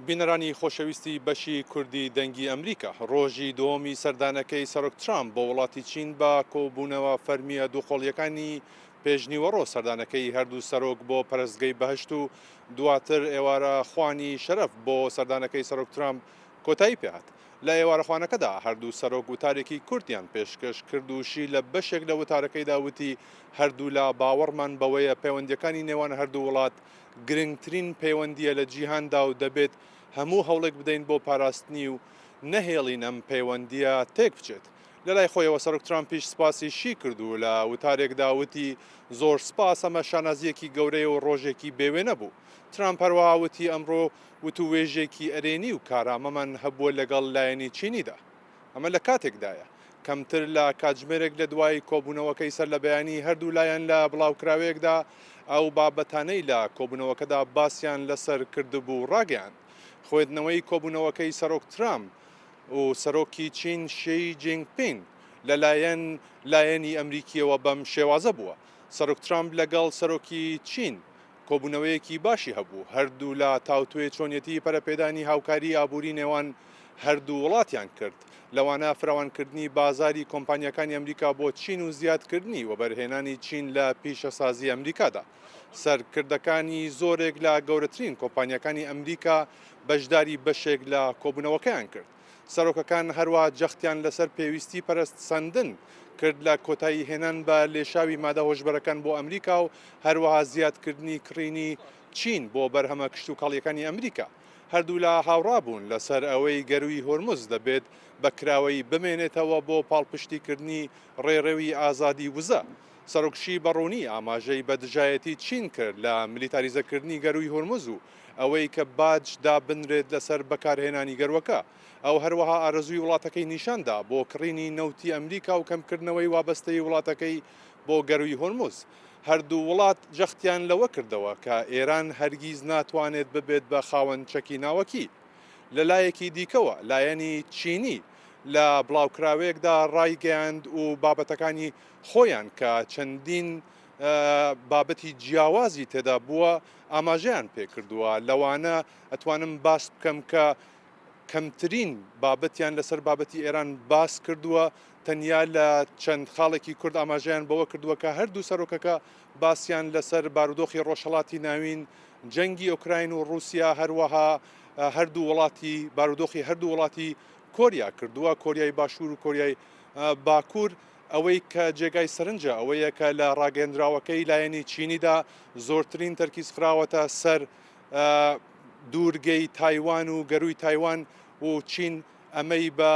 بینەرانی خۆشەویستی بەشی کوردی دەنگی ئەمریکا، ڕۆژی دووەمی سەردانەکەی سەرۆک ترامپ بۆ وڵاتی چین بە کۆبوونەوە فەرمییە دووقۆڵییەکانی پێشنیوەڕۆ سەردانەکەی هەردوو سەرۆک بۆ پەرستگەی بەهەشت و دواتر ئێوارە خوانی شەرەف بۆ سەردانەکەی سەرۆک ترامپ کۆتایی پێهات. لە ئێوارەخوانەکەدا هەردوو سەرۆک وتارێکی کورتیان پێشکەش کرد و شی لە بەشێک لە وتارەکەیدا وتی هەردوولا باوەڕمان بەوەیە پەیوەندییەکانی نێوان هەردوو وڵات گرنگترین پەیوەندییە لە جیهاندا و دەبێت هەموو هەوڵێک بدەین بۆ پاراستنی و نەهێڵین ئەم پەیوەندییە تێکبچێت. لەلای خۆیەوە سەرۆک ترامپیش سپاسی شی کرد و لە وتارێکدا وتی زۆر سپاس، ئەمە شانازییەکی گەورەیە و ڕۆژێکی بێوێنە بوو. ترامپ هەروەها وتی ئەمڕۆ وتووێژێکی ئەرێنی و کارامەمان هەبووە لەگەڵ لایەنی چینیدا. ئەمە لە کاتێکدایە، کەمتر لە کاتژمێرێک لە دوای کۆبوونەوەکەی سەرلەبەیانی هەردوو لایەن لە بڵاوکراوەیەکدا ئەو بابەتانەی لە کۆبوونەوەکەدا باسیان لەسەر کردبوو ڕاگەیاند. خوێندنەوەی کۆبوونەوەکەی سەرۆک ترامپ و سەرۆکی چین شی جینگ پینگ لەلایەن لایەنی ئەمریکییەوە بەم شێوازە بووە، سەرۆک ترامپ لەگەڵ سەرۆکی چین کۆبوونەوەیەکی باشی هەبوو، هەردوولا تاوتوێ چۆنیەتی پەرەپێدانی هاوکاری ئابووری نێوان هەردوو وڵاتیان کرد، لەوانە فراوانکردنی بازاری کۆمپانیاکانی ئەمریکا بۆ چین و زیادکردنی وەبەرهێنانی چین لە پیشەسازی ئەمریکادا. سەرکردەکانی زۆرێک لە گەورەترین کۆمپانیاکانی ئەمریکا بەشداری بەشێک لە کۆبوونەوەکەیان کرد. سەرۆکەکان هەروەها جەختیان لەسەر پێویستی پەرەسەندن کرد لە کۆتایی هێنان بە لێشاوی مادە هۆشبەرەکان بۆ ئەمریکا و هەروەها زیادکردنی کڕینی چین بۆ بەرهەمە کشتوکاڵییەکانی ئەمریکا. هەردوولا هاوڕا بوون لەسەر ئەوەی گەرووی هۆرمز دەبێت بە کراوەیی بمێنێتەوە بۆ پاڵپشتیکردنی ڕێڕەوی ئازادی وزە. سەرۆک شی بە ڕوونی ئاماژەی بە دژایەتی چین کرد لە میلیتاریزەکردنی گەرووی هورمز و ئەوەی کە باج دابنرێت لەسەر بەکارهێنانی گەرووەکە. ئەو هەروەها ئارەزووی وڵاتەکەی نیشان دا بۆ کڕینی نەوتی ئەمریکا و کەمکردنەوەی وابەستەیی وڵاتەکەی بۆ گەرووی هورمز. هەردوو وڵات جەختیان لەوە کردەوە کە ئێران هەرگیز ناتوانێت ببێت بە خاوەن چەکی ناوەکی. لە لایەکی دیکەوە لایەنی چینی لە بڵاوکراوەیەکدا ڕایگەیاند و بابەتەکانی خۆیان کە چەندین بابەتی جیاوازی تێدا بووە ئاماژەیان پێکردووە، لەوانە ئەتوانم باس بکەم کە کەمترین بابەتیان لەسەر بابەتی ئێران باس کردووە، تەنیا لە چەند خاڵێکی کورد ئاماژەیان بەوە کردووە کە هەردوو سەرۆکەکە باسیان لەسەر بارودۆخی ڕۆژهەڵاتی ناوین، جەنگی ئۆکراین و ڕووسیا، هەروەها هەردوو وڵاتی بارودۆخی هەردوو وڵاتی کۆریا کردووە، کۆریای باشوور و کۆریای باکوور. ئەوەی کە جێگای سەرنجە ئەوەیە کە لە ڕاگەیەندراوەکەی لایەنی چینیدا زۆرترین تەرکیز خراوەتە سەر دوورگەی تایوان و گەرووی تایوان و چین ئەمەی بە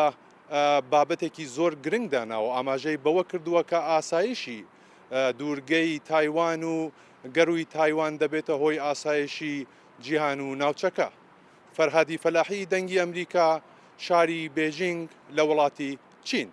بابەتێکی زۆر گرنگ داناوە ئاماژەی بەوە کردووە کە ئاسایشی دوورگەی تایوان و گەرووی تایوان دەبێتە هۆی ئاسایشی جیهان و ناوچەکە. فەرهادی فەلاحی دەنگی ئەمریکا شاری بێژینگ لە وڵاتی چین.